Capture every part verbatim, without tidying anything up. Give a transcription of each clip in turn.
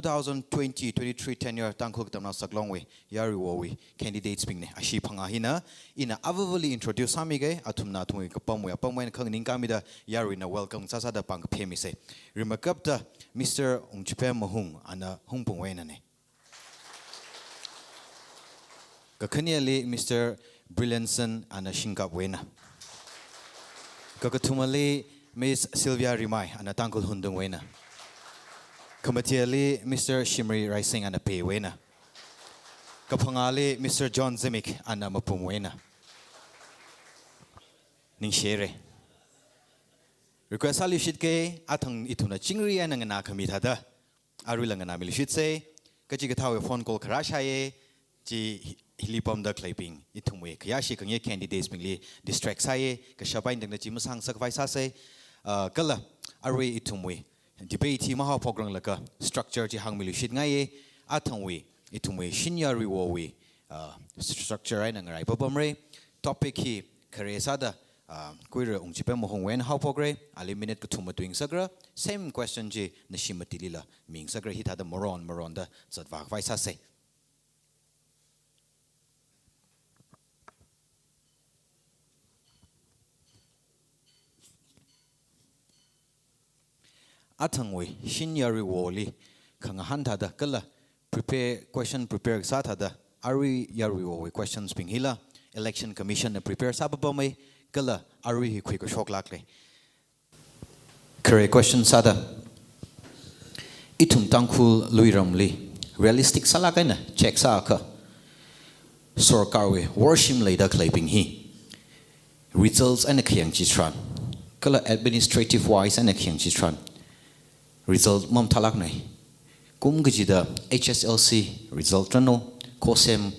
thousand twenty twenty-three tenure Tangkhul Katamnao Saklongwui yaruiwowui candidates bingna. Ashi phangā hina ina avāvali introduce sāmiga, athumna athumwui kapamwui apamwui eina khanganingkāmida yaruina welcome sāsāda pāng kaphemisa. Rimeikapta Mister Ungchipem Mahung, ana Hungpungwui einana. Kakhaneli Mister Brilliantson, ana Shingkapwui eina. Kakathumali Miss Sylvia Rimai, ana Tangkhul Hundungwui eina. Kamathili Mister Shimri Raising, ana Paywui eina. Kaphangāli Mister John Zimik, ana Mapumwui eina. Ningshira. Request sāluishitka, athang ithumna chingri eina nganākhami thāda aruila nganāmiluishitsa. Kachikathāwui phone call kharā shāya, chi hi-, hili pamda khaleibing, ithumwui khayāshi khangayei candidates bingli distract sāya, kashap eina tangda chi masāngasakvai sāsa. Ah, kala arui ithumwui debate hi mahaophokranglakha structure chi hāngmiluishitngaiya. Athangwui ithumwui shin yaruiwowui, ah, structure eina ngarai papamra. Topic hi khare sāda, ah, Kuira Ungchipem Mahungwui eina haophokra, ali minute kathum matuingasakra, same question chi nashi matilila mingasakra, hithāda maron maronda zatvākhavai sāsa. Athangwui shin yaruiwoli khangahān thāda kala prepare, question prepare kasā thāda arui yaruiwowui questions bing hila Election Commission na prepare sāpapamma, kala arui hi khuikashok lākla. Khare question sāda, ithum Tangkhul luiramli realistic sālāk eina check sāakha, sorkarwui worshim leida khaleibing hi results eina khayang chitharan, kala administrative wise eina khayang chitharan, result mamathālākna. Kum kachida H S L C result ranu, COHSEM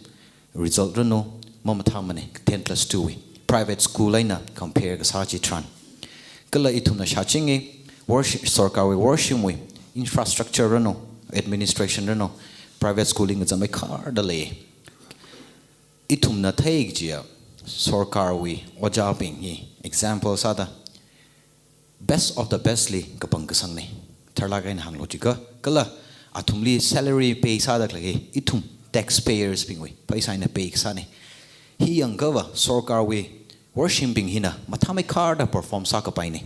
result ranu, mamathāmana, ten plus two wui private school eina compare kasā chitharan. Kala ithumna shāchinga, worship, sorkarwui worshimwui infrastructure ranu, administration ranu, private school li ngazanmeikharda lei. Ithumna theikajiya sorkarwui ojābing hi example sāda best of the best li kapangkasangna. Tharlāk eina hānglu jiakha, kala athumli salary pay sāda khalei hi ithum taxpayers bingwui pheisā eina pay kasāna. Hi yangkhava sorkarwui worshimbing hina mathāmeikharda perform sākapaina.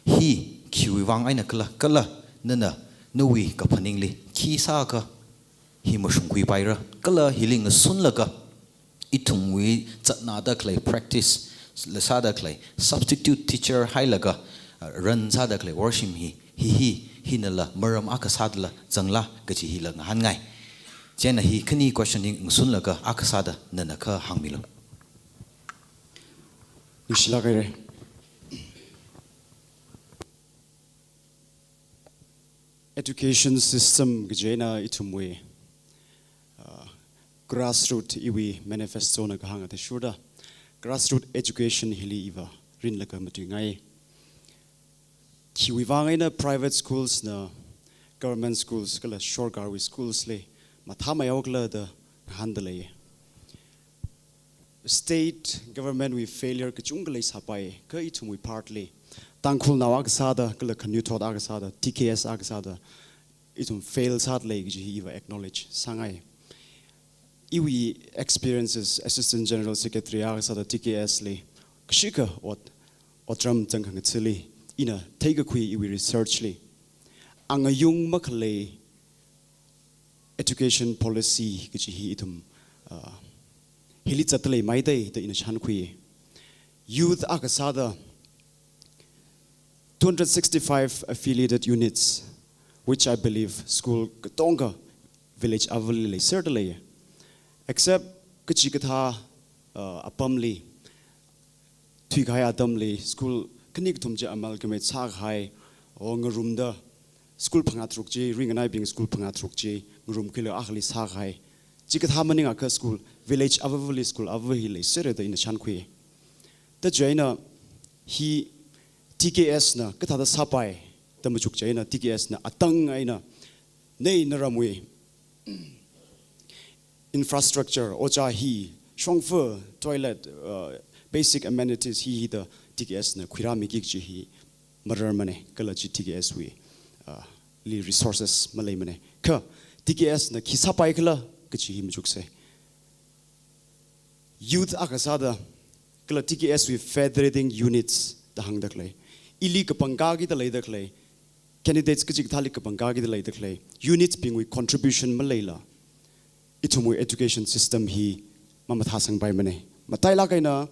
Hi khiwui vang eina khala, kala nana nawui kaphaningli khi sāakha hi mashungkhuipaira, kala hili ngasunlaga ithumwui zatnada khalei practice la sāda khalei substitute teacher hailaga, uh, run sāda khalei worshim hi, hi, hi, hinala maram akha sādala zangla kaji hila ngahānngai. Chieina hi khani question hi ngasunlaga akha sāda nana kha hāngmilu. Ningshilāk haira. Education system kaji eina ithumwui, uh, grassroot iwui manifesto na kahāng athishurda grassroot education hili iva rinlaga matuingai. Khiwui vang eina private schools na government schools kala sorkarwui schools li mathāmeihaokhala da ngahānda lei. State government wui failure kachungkha leisāpai, kha ithumwui part li Tangkhulnao akha sāda, kala khanuithot akha sāda, T K S akha sāda, ithum fail sāda lei kaji hi iva acknowledge sāngai. Iwui experiences, Assistant General Secretary akha sāda T K S li, kashikha ot, otram zangkhangathali, ina theikakhui iwui research li, angayung makhalei education policy kaji hi ithum, uh, hili zatda leimeida da ina chānkhui. Youth akha sāda two hundred sixty-five affiliated units, which I believe school katonga village avali leiserda lei. Except kachikathā, uh, apamli, thuikahai atamli school khani kathum chi amalgamate sākahai, o ngarumda school phangā tharuk chi, ringanaibing school phangā tharuk chi ngarumkhuilaga akhali sākahai. Chikathā maningakha school, village avavali school ava hi leiserra da ina chānkhui. Tachi eina hi T K S na kathāda sāpai da machuk chieina T K S na atang eina nei naramwui infrastructure, ojā hi, shongfa, toilet, uh, basic amenities hi, hi da T K S na khuirāmiki kaji hi mararmana, kala chi T K S wui, uh, li resources maleimana. Kha T K S na khi sāpai khala kachi hi machuksei. Youth akha sāda, kala T K S wui federating units da hāngda khalei, ili kapangkā kida leida khalei, candidates kachikathāli kapangkā kida leida khalei, units bingwui contribution maleila, ithumwui education system hi mamathāsangpaimana. Matailāk eina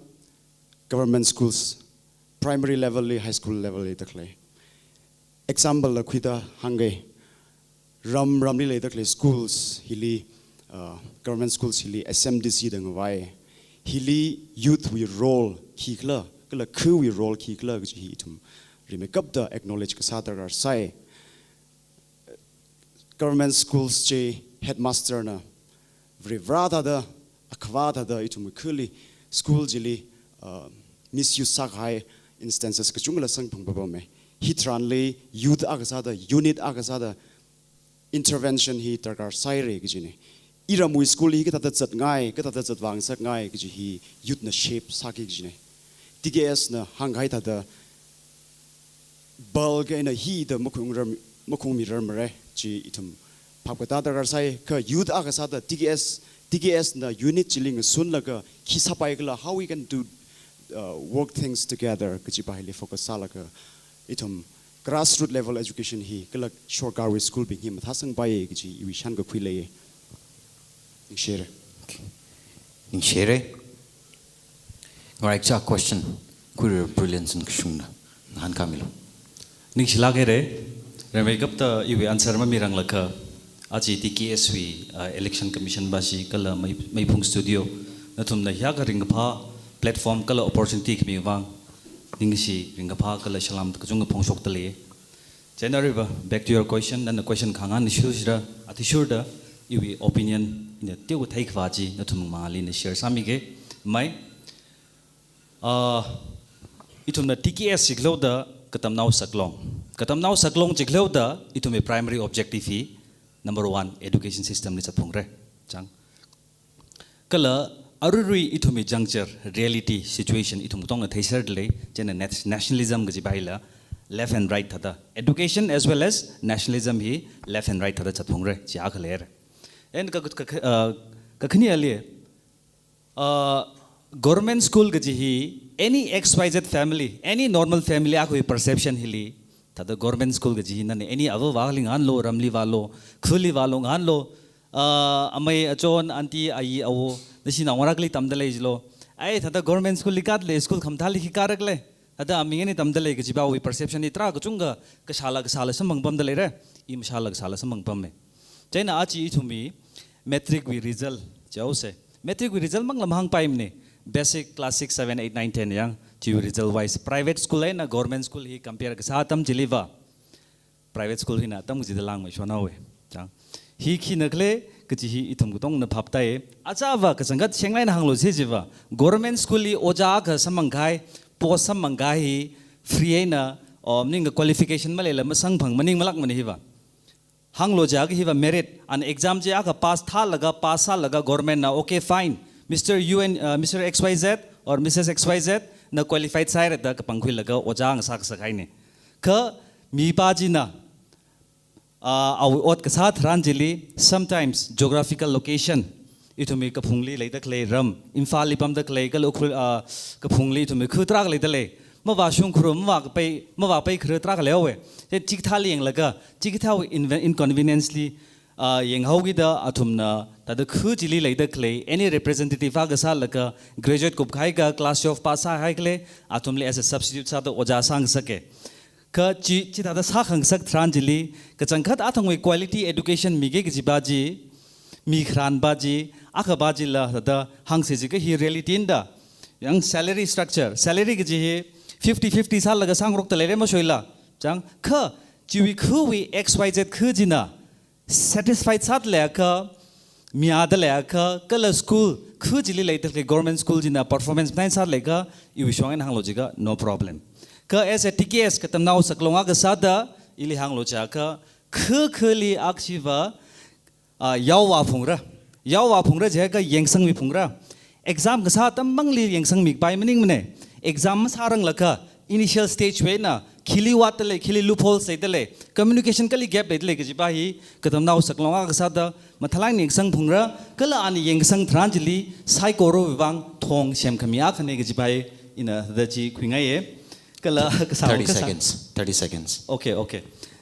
government schools, primary level li, high school level li da khalei. Example la khuida hāngga, ram ramli leida khalei schools hili, uh, government schools hili S M D C da ngavai. Hili youth wui role khi khala, kala khawui role khi khala kachi hi ithum rimeikapta acknowledge kasā darkar sai. Government schools chi headmaster na Varivarā thāda, akhava thāda ithum khali school chili, uh, misuse sākahai instances kachungkhala samphang papamma. Hitharanli youth akha sāda, unit akha sāda intervention hi darkar saira kajina. Iramwui school hi kathāda zatngai, kathāda zatvāngasakngai kaji hi youth na shape sāki kajina. T K S na hāngkahai thāda bulk eina hithāda makhung ram, makhungmi rarmara chi ithum phap katā darkar sai. Kha youth akha sāda T K S, T K S na unit chili ngasunlaga khi sāpai khala, how we can do, uh, work things together kajipa hili focus sālaga ithum grassroot level education hi kala sorkarwui school bing hi mathāsangpai kaji iwui shānkakhui lei. Ningshire. Okay. Ningshire. Ngaraichā question khuira Brilliance Kashungna ngahānkāmilu. Ningshilāk haira, rimeikapta iwui answer mamiranglakha, aja T K S wui, uh, Election Commission bashi kala Mei-, Meiphung Studio, nathumna hiyākha ringkaphā platform kala opportunity khami vang ningshi, ringkaphā kala salam kachungkha phongshokda lei. Chieina arui va, back to your question, nana question khangahān shurshira, athishurda iwui opinion ina teokha theikhavā chi nathum mangāli ina share sāmige. Mai, ah, ithumna T K S jikhaoda katamnao saklong. Katamnao saklong jikhaoda ithumwui primary objective hi number one, education system li zatphungra. Chang. Kala aruirui ithumwui juncture, reality, situation ithum katongna theiserda lei, chieina nat-, nationalism kajipa hila left and right thāda, education as well as nationalism hi left and right thāda zatphungra, chi akha leira. And ka, ka, ka, uh, kakhaneli, uh, government school kaji hi any X Y Z family, any normal family akhawui perception hili, thāda government school kaji hi nana any avāvali ngahānlu, ramli vālu, khali vālu ngahānlu, ah, amei achon, aunty, ayi, awo, nashi naongarāli tamda lei jilo. Ai, thāda government school li kāda lei, school khamathāli khi kāra khala, thāda aming eina tamda lei kajipawui perception hi tarākha kachungkha kasāla kasāla samphang pamda leira, i masāla kasāla samphang pamme. Chieina aja ithumwui matric wui result jihaosa. Matric wui result mangla mahāngpaimana. Basic class six, seven, eight, nine, ten yang, chiwui result wise, private school eina government school hi compare kasā atam chili va, private school hina atam kachida langmeishon haowa. Chang. Hi khina khala kaji hi ithum katongna phaptāi. Aja va kachangkhat shenglāk eina hānglu si jiva, government school li ojā akha samphangkahai, post samphangkahai hi free eina, um, maningakha qualification maleila masamphang maning malākmana hiva. Hānglu jiakha hiva merit, an exam chi akha pass thālaga, pass sālaga government na, okay, fine, Mister U N, uh, Mister X Y Z or Missus X Y Z na qualified sāhaira da kapangkhuilaga ojā ngasā kasā kahaina. Kha mipā china, ah, awui ot kasā tharan chili, sometimes geographical location, ithumwui kaphungli leida khalei ram, Imphalli pamda khalei kala Ukhrul, ah, kaphungli ithumwui kha tarākha leida lei. Mavāshung kharum, mavākapai, mavāpai kharar tarākha leihaowa. Chikathāli yanglaga, chikathāwui inve-, inconvenience li, ah, yanghaokida athumna thāda kha chili leida khalei any representative akha sālaga, graduate kupkahai kala class twelve pass sāhai kala, athumli as a substitute sāda ojā sāngasaka. Kha chi, chithāda sākhangasak tharan chili, kachangkhat athangwui quality education miki kajipa chi, mikharanpa chi, akhapa chila thāda hāngsa jiakha hi reality eina da. Yang salary structure, salary kaji hi fifty fifty sālaga sāngarokta leira mashoila. Chang, kha chiwui khawui X Y Z kha china satisfied sāda leiakha, miada leiakha, kala school kha chili leida khalei government school china performance mathāi sāda leiakha, iwui shong eina hānglu jiakha no problem. Kha as a T K S katamnao saklong akha sāda, ili hānglu jiakha, kha khali akhava, ah, yaovā phungra. Yaovā phungra jiakha yangsangmi phungra. Exam kasā atam mangli yangsangmi kapai maningmana. Exam masāranglakha, initial stage wui eina, khili vātda lei, khili loopholes leida lei, communication kali gap leida lei kajipa hi katamnao saklong akha sāda mathālāk eina yangkasang phungra, kala ana yangkasang tharan chili saikorawui vang thong semkhami akhana kajipa hi ina thāda chi khuingaiya. Kala kasā thirty kasā seconds. Thirty seconds. Okay, okay.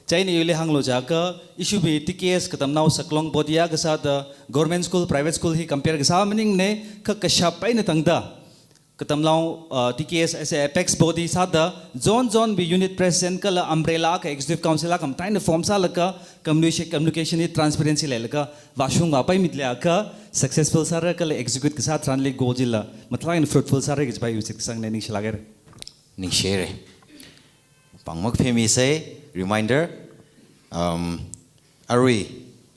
Chieina yuli hānglu jiakha, issue hi T K S katamnao saklong body akha sāda government school, private school hi compare kasā maningmana, kha kashap eina tangda katamnao, uh, T K S as a apex body sāda zone zone wui unit president kala umbrella akha executive council akha mataina form sālaga communication, communication hi transparency leilaga vāshung vāpaimida leiakha successful sāra, kala execute kasā tharanli goal chila mathālāk eina fruitful sāra kajipa hi visit kasāngna, ningshilāk haira. Ningshire. Pāng makphemi sai, reminder, um, arui,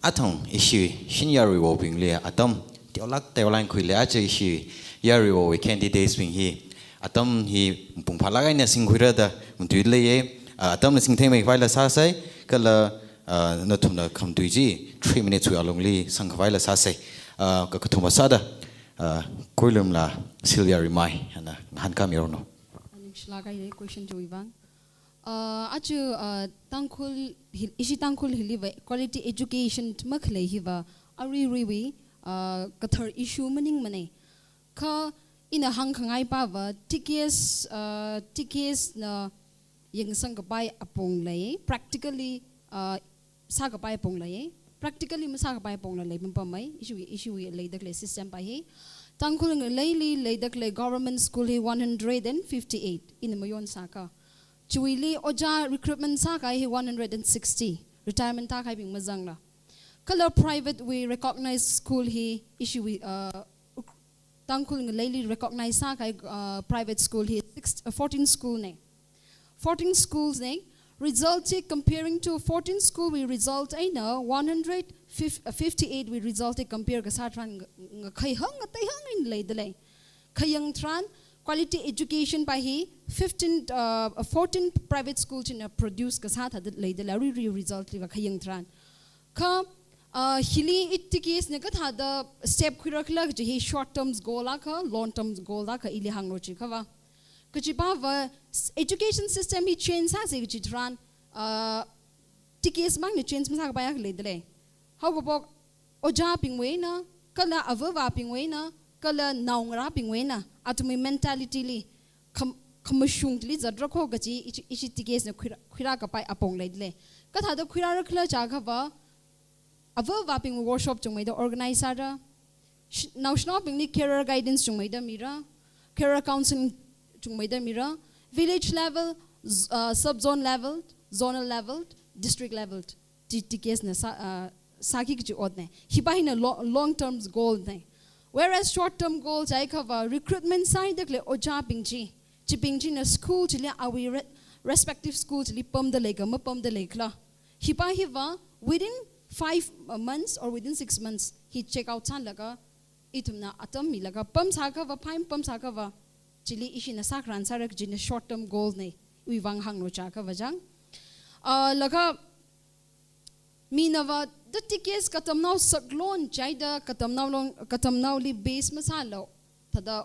athang ishi shin yaruiwobingli atam teolāk teolāk khuilei, aja ishi yaruiwowui candidates bing hi atam hi pungphalāk eina singkhuira da matuileiya, ah, atamna singtheimeikhavai la sāsai, kala, ah, nathumna khamatui chi three minutes wui alungli sangkhavai la sāsai, ah, ka-, kathuma sāda, ah, Khuilumla Sylvia Rimai, ana ngahānkāmiranu. Ningshilāk haira question chiwui vang. Uh, aja, uh, Tangkhul hi-, ishi Tangkhul hiliva quality education makhalei hiva aruiruiwui, uh, kathar issue maningmana. Kha ina hāngkhangaipava T K S, uh, T K S na yangsangkapai apong lei, practically, uh, sākapai apong lei, practically masākapai apongla lei pampamai, ishi, ishi leida khalei system pa hi. Tangkhul ngaleili leida khalei government school hi one hundred and fifty-eight, ina mayon sākha. Chiwuili ojā recruitment sākahai hi one hundred and sixty, retirement tākahaibing mazangla. Kala private wui recognized school hi ishiwui, uh, Tangkhul ngaleili recognize sākahai, uh, private school hi six, uh, fourteen school na. Fourteen schools na. Result hi comparing to fourteen school wui result eina one hundred fifty-eight wui result hi compare kasā tharan nga-, ngakhai hang, ngatai hang eina leida lei. Khayang tharan quality education pa hi fifteen, uh, fourteen private school china produce kasā thāda leida lei, aruirui result liva khayang tharan. Kha, uh, hili i T K S na kathāda step khuira khala kaji hi short term goal akha, long term goal akha ili hānglu jiakhava. Kajipava s-, education system hi change sāsa kaji tharan, uh, T K S mangna change masākapai akha leida lei. Haokaphok ojābingwui eina, kala avāva̱bingwui eina, kala naongarābingwui eina, athumwui mentality li, kham-, khamashungli zatra kho kaji ishi, ishi T K S na khuira, khuirākapai apong leida lei. Kathāda khuirāra khala jiakhava, avāva̱bingwui workshop chungmeida organize sāra, sh-, naoshinaobingli career guidance chungmeida mira, career counseling chungmeida mira, village level, z-, uh, sub zone level, zonal level, district level, T-, T K S na sā, uh, sāki kaji ot na. Hipa hina lo-, long term goal na. Whereas short term goal jiakhava recruitment sāhaida khalei ojābing chi, chibing china school chili awui re-, respective school chili pamda lei kha mapamda lei khala. Hipa hiva within five, uh, months or within six months hi check out sālaga ithumna atam milaga pamsākhava, phaim pamsākhava, chili ishina sākharan sāra kajina short term goal na, iwui vang hānglu jiakhava chang. Uh, laga minava the T K S katamnao saklong chida katamnao long, katamnaoli base masālu thāda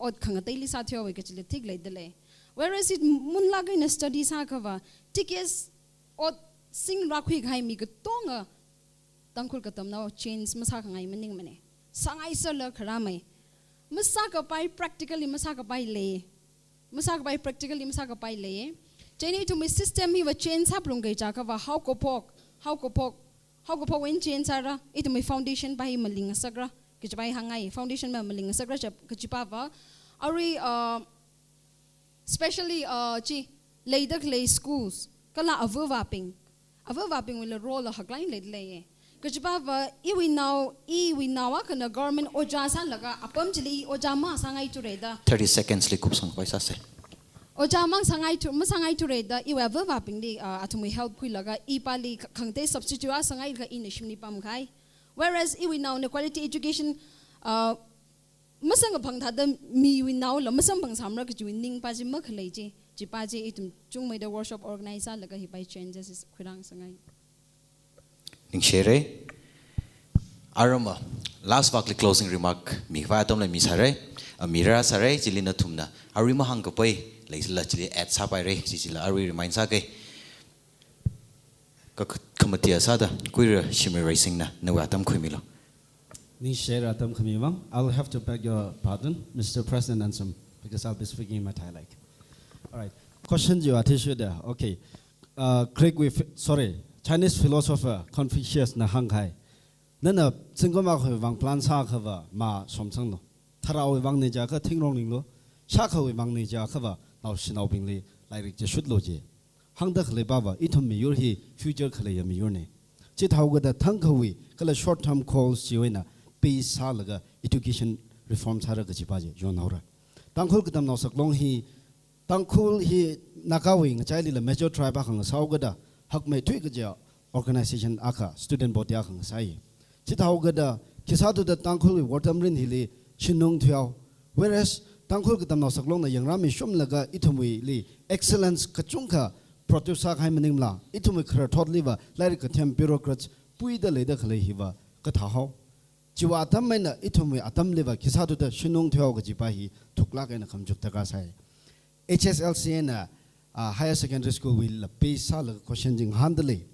ot khangateili sāthuihaowa kajila thik leida lei. Whereas it munlāk eina study sākhava, T K S ot singrākhui kahai mi katonga Tangkhul katamnao change masākhangai maningmana. Sāngai sāla kharāmei. Masākapai practically masākapai lei. Masākapai practically masākapai lei. Chieina ithumwui system hiva change sāphalunga jiakhava, haokaphok, haokaphok, haokaphok wui eina change sāra, ithumwui foundation pa hi malingngasakra, kajipa hi hāngngai, foundation pa malingngasakra chi, kajipava. Arui, uh, specially, uh, chi, leida khalei schools, kala avāva̱bing, avāva̱bingwuila role la haklāk eina leida leiya. Kajipava, iwui nao, iwui nao akhana government ojā sālaga, apam chili ojā masāngaithura da. Thirty seconds li kupsangpai sāsa. Ojā masāngaithu-, masāngaithura da, iwui avāva̱bingli, uh, athumwui help khuilaga, ipali kh-, khangatei substitute sāngailaga ina shimli pamkahai. Whereas iwui naona quality education, uh, masamkaphang thāda miwui naola masamphang sāmara kajiwui ningpa chi makhalei chi, chipa chi ithum chungmeida workshop organize sālaga hipa hi changes khuirāngasakngai. Ningshire. Arama, last vakli closing remark mikhavai atam leimi sāra, a, mira sāra, chili nathumna arui mahāngkapai leila chili add sāpaira, chi chila arui remind sāga. Ka, ka, khamatiya sāda, Kuira Shimray Raisingna, nawui atam khuimilu. Ningshira atam khuimimang. I'll have to beg your pardon, Mister President Ansom, because I'll be speaking in my dialect. All right. Question you are issued there. Okay. Uh, Greek, we, sorry, Chinese philosopher Confucius na hāngkahai. Nana zingkum akhawui vang plan sākhava mashomsanglu. Tharāwui vangna jiakha thingrong linglu. Shākhawui vangna jiakhava naoshinaobingli lairik chishutlu ji. Hāngda khalei pava, ithum miyur hi future khaleiya miyurna. Chithāhaokida thangkhawui kala short term goals chiwui eina base sālaga education reform sāra kajipa chi yonhaora. Tangkhul Katamnao Saklong hi, Tangkhul hi Nagawui ngachailila major tribe akha ngasāhaokida, hakmeithui kajiya organization akha, student body akha ngasāi. Chithāhaokida, khisāthuda Tangkhulwui wortam rin hili shinung thuihao. Whereas, Tangkhul Katamnao Saklongna yangrāmi shumlaga ithumwuili excellence kachungkha produce sākahai maningla, ithumwui khararthotliva lairik kathem bureaucrats puida leida khalei hiva kathāhao. Chiwui atam eina ithumwui atamliva khisāthuda shinung thuihao kajipa hi thuklāk eina khamachuk darkar sai. H S L C na, ah, higher secondary school wuila base sālaga question chi ngahānda lei.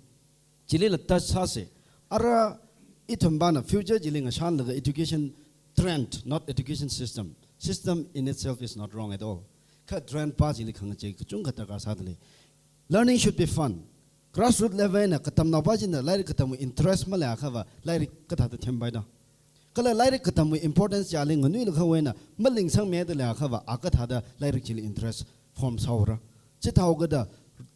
Chilila touch sāsa. Ara ithum pana future chili ngashanlaga education trend, not education system. System in itself is not wrong at all. Kha trend pa chili khangachei kachungkha darkar sāda lei. Learning should be fun. Grassroot level eina katamnao pa china lairik katamwui interest maleiakhava, lairik kathāda thempai da. Kala lairik katamwui importance chili nganuilakha eina malingsangmida leiakhava, a kathāda lairik chili interest form sāhaora. Chithāhaokida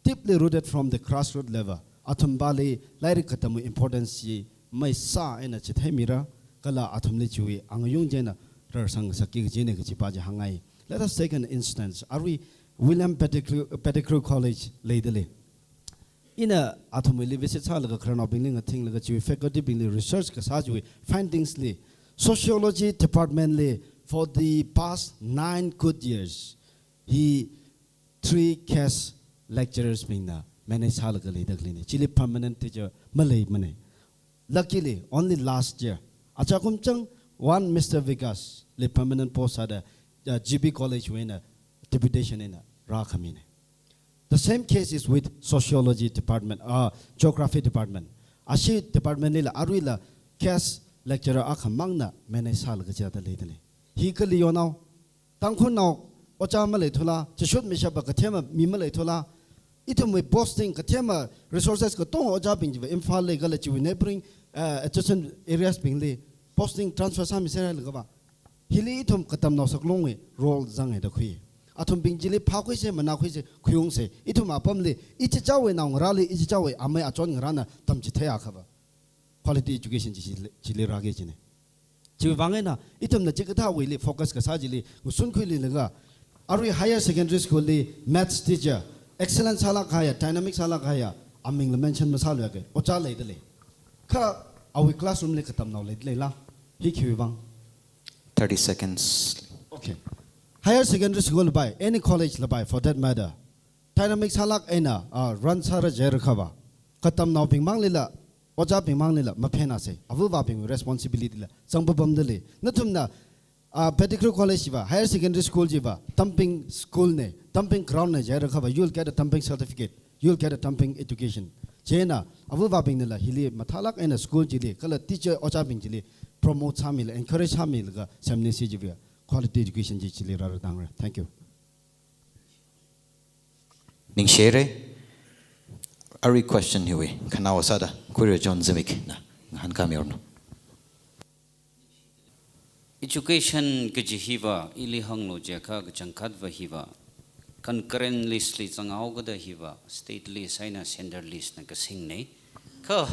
deeply rooted from the grassroot level, athum pali lairik katamwui importance chi maisā eina chitheimira, kala athumli chiwui angayung china rarsang sāki kajina kajipa chi hāngngai. Let us take an instance. Arui William Pettigrew, Pettigrew College leida lei. Ina athumwuili visit sālaga khararnaobingli ngathinglaga chiwui faculty bingli research kasā chiwui findings li, sociology department li for the past nine good years, hi three guest lecturers bingna manage sālaga leida khaleina. Chili permanent teacher maleimana. Luckily, only last year, achakum chang one Mister Vikas li permanent post sāda, uh, G B College wui eina deputation eina rākhamina. The same case is with sociology department, uh, geography department. Ashi department lila aruila guest lecturer akhamangna manage sālaga chithāda leida lei. Hi kali yonao, Tangkhulnao ojā maleithula, chishut mishapa kathema mi maleithula, ithumwui posting kathema resources katonga ojābing chiva Imphal li kala chiwui neighboring, uh, adjacent areas bingli posting transfer sāmiserhailakhava, hili ithum Katamnao Saklongwui role zanghaida khui. Athumbing chili phākhuisa, manākhuisa, khuiungsa. Ithum apamli ichichāwui naongarāli, ichichāwui amei achon ngarāna tamchitheiakhava, quality education chi, chili, chili rāki kajina. Chiwui vang eina, ithumna chikathāwuili focus kasā chili, ngusun khuiluilaga, arui higher secondary school li maths teacher, excellent sālāk kahaiya, dynamic sālāk kahaiya, amingla mention masāluiakha, ojā leida lei. Kha awui classroom li katamnao leida leila, hi khiwui vang? Thirty seconds. Okay. Higher secondary school lapai, any college lapai, for that matter, dynamic sālāk eina, ah, run sāra jiakhava, katamnaobing manglila, ojābing manglila maphenāsa, avāva̱bingwui responsibility la zangpapamda lei. Nathumna, ah, Pettigrew College chiva, higher secondary school chiva dumping school na, dumping ground na jiakhava, you'll get a dumping certificate, you'll get a dumping education. Chieina avāva̱bingnala hili mathālāk eina school chili kala teacher ojābing chili promote sāmila, encourage sāmilaga semnisi chiva quality education chi chili rāra tāngra. Thank you. Ningshire, arui question hiwui khanao sāda Kuira John Zimikna ngahānkāmihaoranu. Education kaji hiva ili hānglu jiakha kachangkhatva hiva concurrent list li zanghaokida hiva state list eina centre list na kasingna. Kha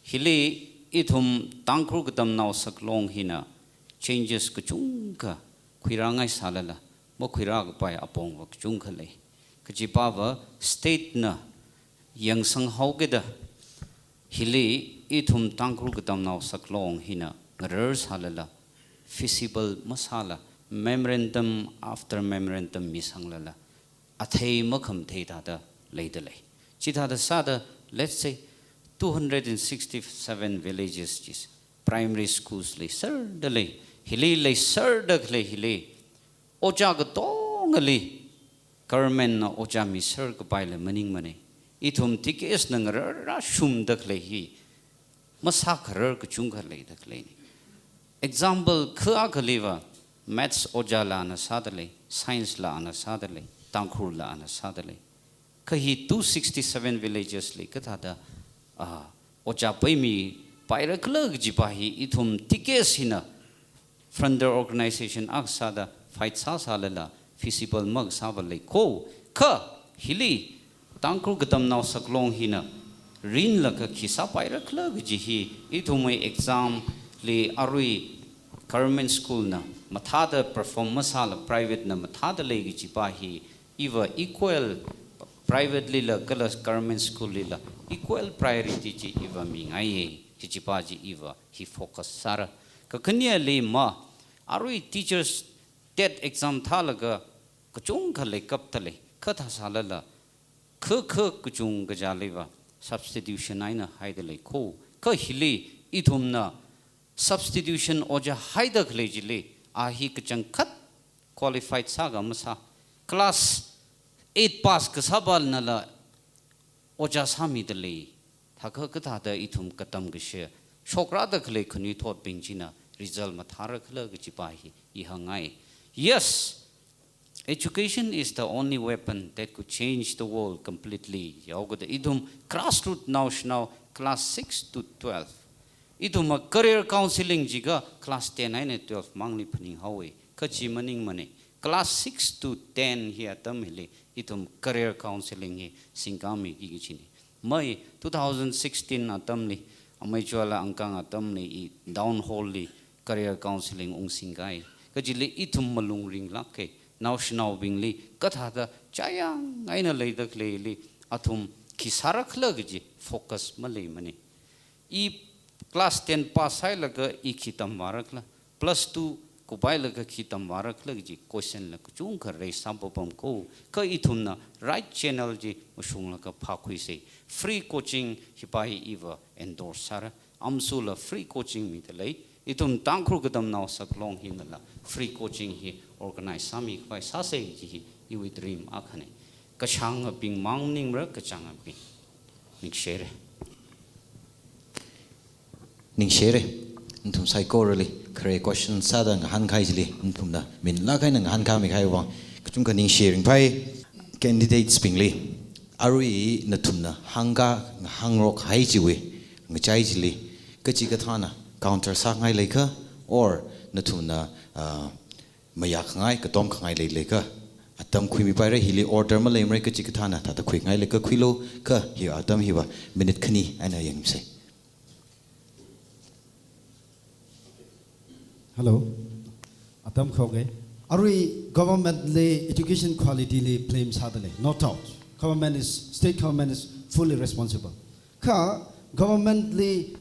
hili ithum Tangkhul Katamnao Saklong hina changes kachungkha khuirāngaisālala, makhuirākapai apongva kachungkha lei. Kajipava state na yangsanghaokida, hili ithum Tangkhul Katamnao Saklong hina ngararsālala, feasible masāla, memorandum after memorandum misanglala, athei makhamathei thāda leida lei. Chithāda sāda, let's say, two hundred and sixty-seven villages chi primary schools leiserda lei, hili leiserda khalei hili, ojā katongali government na ojā miser kapaila maningmana. Ithum T K S na ngararra shumda khalei hi masākharar kachungkha leida khaleina. Example kha akhaliva, maths ojāla ana sāda lei, science la ana sāda lei, Tangkhul la ana sāda lei. Kha hi two sixty-seven villages li kathāda, ah, ojā paimipaira khala kajipa hi ithum T K S hina frontier organization akha sāda fight sāsālala feasible makasāva leiko. Kha hili Tangkhul Katamnao Saklong hina rinlaga khi sāpaira khala kaji hi, ithumwui exam li arui government school na mathāda perform masāla private na mathāda lei kajipa hi, iva equal, private lila kala government school lila equal priority chi iva mingaiya, kajipa chi iva hi focus sāra. Kakhaneli ma, arui teachers TET exam thālaga kachungkha leikapta lei, kha thāsālala, kha kha kachungkha kajāliva substitution eina haida leiko. Kha hili ithumna substitution ojā haida khalei chili, a hi kachangkhat qualified sākha masā. Class eight pass kasāpanala ojā sāmida lei. Thākha kathāda ithum katam kashi shokrāda khalei khanuithotbing china result mathāra khala kajipa hi i hāngngai. Yes, education is the only weapon that could change the world completely. Yaokada ithum grassroot naoshinao class six to twelve, ithumva career counseling jiakha class ten eina twelve mangli phaninghaowa. Kha chi maningmana. Class six to ten hi atam hili ithum career counseling hi singkāmiki kajina. Mai two thousand sixteen atamli, amei Chuala Angkang atamli i town hall li career counseling ungsingkai. Kajili ithum malung ringlāka, naoshinaobingli kathāda chayang eina leida khaleili athum khi sāra khala kaji focus maleimana. I class ten pass hailaga i khi tamvāra khala, plus two kuphailaga khi tamvāra khala kaji question la kachungkha raise sāpapamko. Kha ithumna right channel chi mashunglaga phākhuisa. Free coaching hipa hi iva endorse sāra. AMSU la free coaching mida lei. Ithum Tangkhul Katamnao Saklong hinala free coaching hi organize sāmikhavai sāsa kaji hi iwui dream akhana. Kashāngabing mang maningmara, kachāngabing. Ningshire. Ningshire. Nathum saikorali khare question sāda ngahānkahai chili, nathumna minlāk eina ngahānkāmikahai vang kachungkha ningshi ringphai. Candidates bingli, arui nathumna hāngkā ngahāngarok kahai chiwui ngachai chili, kachikathāna counter sāngai leikha, or nathumna, ah, mayākhangai, katomkhangai leileikha, atam khuimipaira, hili order maleimara, kachikathāna thāda khuingai leikha khuilu, kha hi atam hiva minute khani eina yangsa. Hello. Atam khaoge. Arui government li education quality li blame sāda lei, no doubt. Government is, state government is fully responsible. Kha government li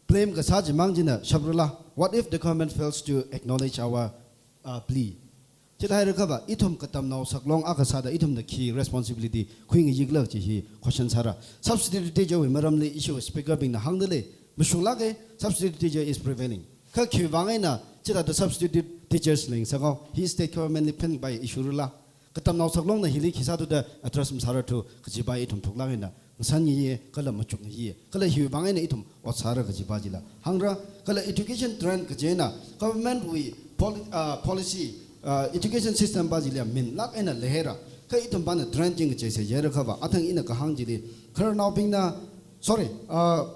blame kasā chimang china shaprala, what if the government fails to acknowledge our, uh, plea? Chithāhaira khava, ithum Katamnao Saklong akha sāda ithumna khi responsibility khuingayi khala kaji hi question sāra. Substitute teacher wui maramli issue speaker bingna hāngda lei, mashunglāka, substitute teacher is prevailing. Kha khiwui vang eina chithāda substitute teachers leingasakhaowa, hi state government li phenpai issue rala. Katamnao Saklongna hili khi sāthuda address masārarthu kajipa ithum thuklāk eina ngasan ngiya, kala machuk ngiya, kala hiwui vang eina ithum ot sāra kajipa chila hāngra. Kala education trend kaji eina government wui poli-, ah, policy, ah, education system pa chili minlāk eina leihaira. Kha ithum pana trend chi ngacheisa jihaira khava, athang ina kahāng chili, khararnaobingna, sorry, ah,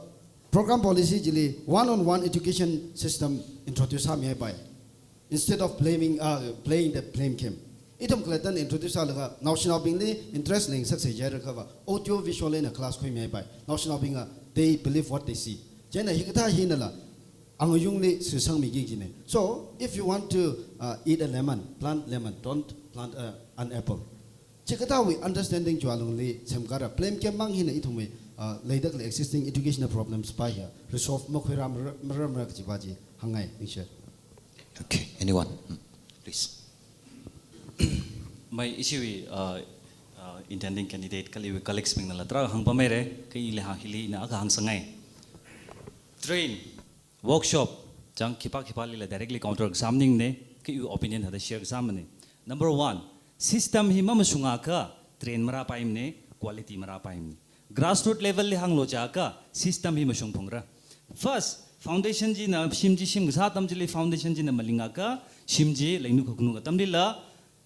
program policy chili one on one education system introduce sāmihaipai. Instead of blaming, uh, playing the blame game. Ithum khalattana introduce sālaga, naoshinaobingli interest leingasaksa jihaira khava, audio visual eina class khuimihaipai. Naoshinaobingva, they believe what they see. Chieina hikathā hinala, angayungli sisangmiki kajina. So, if you want to, uh, eat a lemon, plant lemon, don't plant, uh, an apple. Chikathāwui understanding chiwui alungli semkara, blame game mang hina ithumwui, uh, leida khalei existing educational problems pa hi resolve makhuira mara, mara, mara kajipa chi hāngngai, ningshi. Okay, anyone? Hmm, please. Mai, ishiwui, uh, uh, intending candidate kala iwui colleagues bingna la tarākha hāngpameira, kha ili hāng, hili ina akha hāngsangngai. Train. Workshop, chang khipā khipālila directly counter kasā maningne, kha iwui opinion thāda share kasā mane. Number one, system hi mamashungakha train marāpaimane, quality marāpaimane. Grassroot level li hānglu jiakha system hi mashungphungra. First, foundation china, shim chi shim kasā atam chili foundation china malingakha, shim chi leinu khaknu atamlila,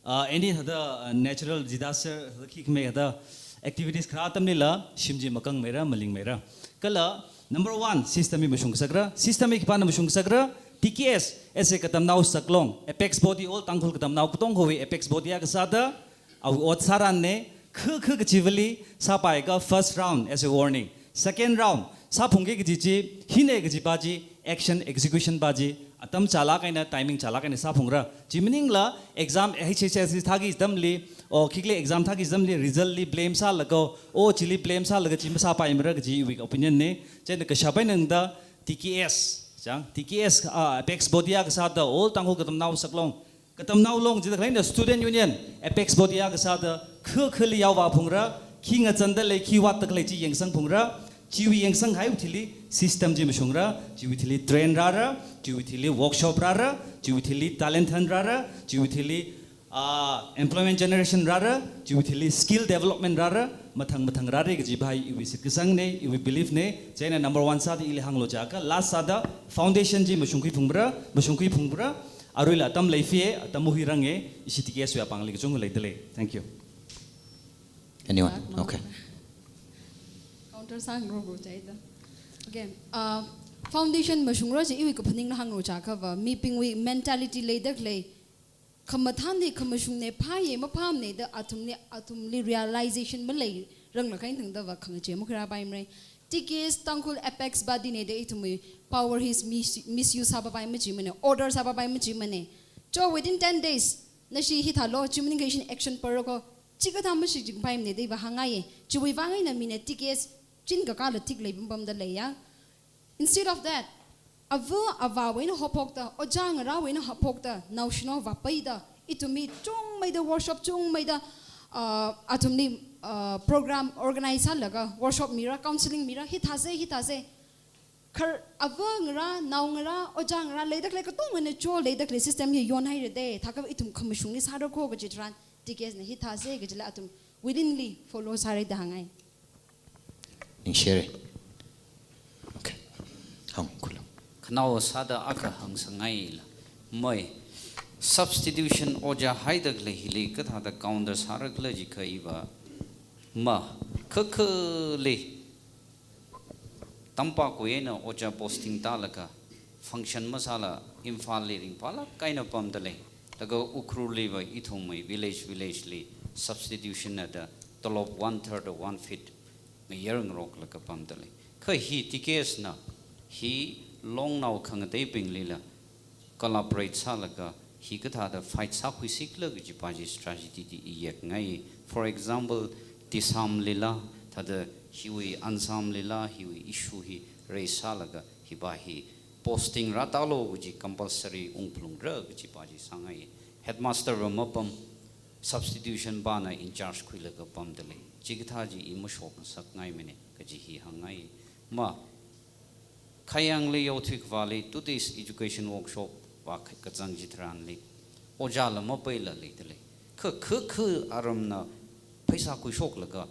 uh, any thāda, uh, natural disaster, thāda khikhamei thāda activities kharā atamlila, shim chi makangmeira, malingmeira. Kala, number one, system hi mashung kasakra, system hi khipāna mashung kasakra, T K S, as a katamnao saklong, apex body all Tangkhul katamnao katongkhawui apex body akha sāda, awui ot sāranne, kha kha kachivali, sāpaiakha first round as a warning. Second round, sāphungki kaji chi, hine kaji pa chi, action execution pa chi, atam chālāk eina, timing chālāk eina sāphungra. Chi maningla, exam H S S C thāki atamli, o khikli exam thāki atamli, result li blame sālaga, o chili blame sālaga chi masāpaimara kaji iwui opinion ne. Chieina kashap eina tangda T K S, chang, T K S, ah, apex body akha sāda, all Tangkhul katamnao saklong, katamnao long jida khaleina student union, apex body akha sāda, kha khali yaovā phungra, khi ngachanda lei, khi vātda khalei chi yangsang phungra, chiwui yangsang haiwui thili system chi mashungra, chiwui thili train rāra, chiwui thili workshop rāra, chiwui thili talent hunt rāra, chiwui thili, ah, employment generation rāra, chiwui thili skill development rāra, mathang mathang rāra kaji pa hi iwui shitkasangne, iwui belief ne, chieina number one sāda ili hānglu jiakha, last sāda foundation chi mashungkhui phungra, mashungkhui phungra, aruila atam leifiye, atam mahuirange, ishi T K S wui apāngli kachungkha leidalei. Thank you. Anyone? Okay. Counter sāngarokro chaida. Okay. Uh, foundation mashungra chi iwui kaphaningla hānglu jiakhava, mibingwui mentality leida khalei, khamathānne khamashungne phāye maphāmane da athumli, athumli realization maleirangla khain tangdava khangachee makhuirāpaimare. T K S Tangkhul apex body ne da ithumwui power hi mis-, misuse sāpapai machimane, order sāpapai machimane. Cho within ten days, nashi hithālo, chi maningkha ishin action parako, chikathā mashichinpaimane da iva hāngngaiye. Chiwui vang eina mina T K S chin kakāla thik lei pampamda leiya. Instead of that, ava avāwui eina haophokta, ojā ngarāwui eina haophokta, naoshinao vāpaida, ithum mi chungmeida workshop chungmeida, uh, athumli, uh, program organize sālaga, workshop mira, counseling mira, hithāse, hithāse. Khar ava ngarā, nao ngarā, ojā ngarā, leida khalei katongana cho leida khalei system hi yonhairade, thākha ithum khamashungli sārako kaji tharan, T K S na hithāse kajila athum willingly follow sāra da hāngngai. Ningshire. Okay. Hāng, khulu. Khanao sāda akha hāngsangngaila. Moi, substitution ojā haida khalei hili kathāda counter sāra khala jiakha iva, ma, kha khali, tampākwui eina ojā posting tālaga, function masāla Imphalli ringphālāk eina pamdalei. Laga Ukhrulli va ithumwui village, village li substitution na da tolop one third or one fifth ngayar ngaroklaga pamdalei. Kha hi T K S na hi longnao khangateibinglila collaborate sālaga hi kathāda fight sākhuisi khala kaji pa chi strategy chi i yekngai. For example, Tisam lila, thāda hiwui Ansam lila, hiwui issue hi raise sālaga hi pa hi posting rātālu kaji compulsory ungphalungra kaji pa chi sāngai. Headmaster va mapam, substitution pana in charge khuilaga pamdalei. Chikathā chi i mashokngasakngaimane kaji hi hāngngai. Ma, Khayangli yaothui khavāli two days education workshop vā kazang chitharanli, ojāla mapaila leidalei. Kha, kha, kha aramna pheisā khuishoklaga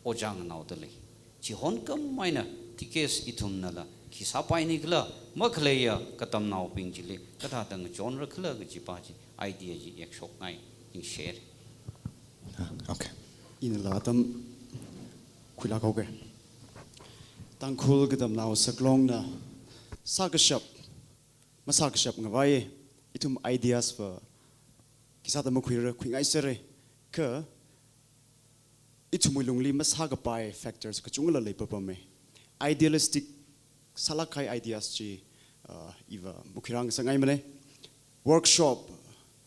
ojā nganaodalei. Chihon kamaina T K S ithumnala khi sāpaini khala, makhaleiya katamnaobing chili kathāda ngachonra khala kaji pa chi idea chi yakshokngai, ningshire. Ah, okay. Inala atam khuilākhaoke. Tangkhul katamnao saklongna sākashap, masākashap ngavai, ithum ideas va khisāda makhuira, khuingaisera, kha ithumwui lungli masākapai factors kachungla leipapame. Idealistic sālāk kahai ideas chi, uh, iva makhuirāngasakngaimane. Workshop,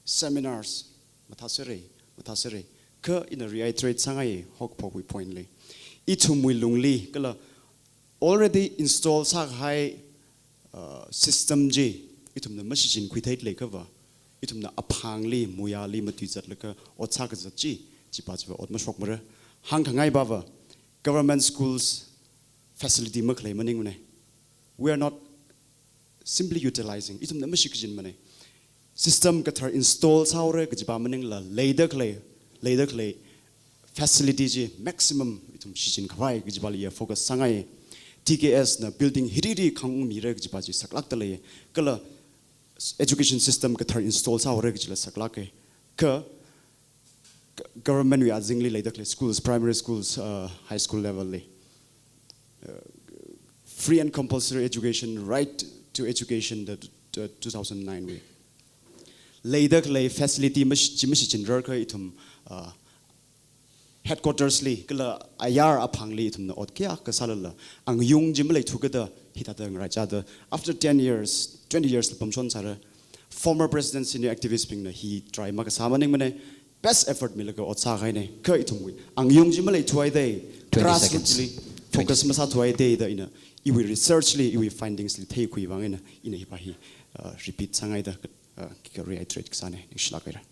seminars, mathāsera, mathāsera. Kha ina reiterate sāngai haokaphokwui point li. Ithumwui lungli, kala already install sākahai, uh, system chi, ithumna mashichinkhui theileikha va, ithumna aphangli, muiyāli matuizatlaga ot sākazat chi, chipa chiva ot mashokmara. Hāngkhangai pa va, government schools facility makhalei maningmane. We are not simply utilizing, ithumna mashichinmana. System kathar install sāhaora kajiva maningla leida khalei, leida khalei facility chi maximum ithum shichin khavai kajivali focus sāngai. T K S na building hiri hiri khangungmira kajiva chi saklākda lei. Kala education system kathar install sāhaora kajila saklāka. Kha government wui azingli leida khalei schools, primary schools, uh, high school level li, uh, free and compulsory education, right to education, the, the two thousand nine wui. Leida khalei facility mashi-, chi mashichinrar kha ithum, uh, headquarters li, kala ayar aphangli ithumna ot kayākha sālala, angayung chi maleithu kada, hithāda ngaraichāda, after ten years, twenty years la pamshon sāra. Former President, senior activist bingna hi try makasā maningmana, best effort milaga ot sākahaina. Kha ithumwui angayung chi maleithuhaida, twenty grassroots seconds. Li focus masāthuhaida da ina, iwui research li, iwui findings li theikhui vang ina, ina hiva hi, uh, repeat sāngaida, uh, kha reiterate kasāna, ningshilāk haira.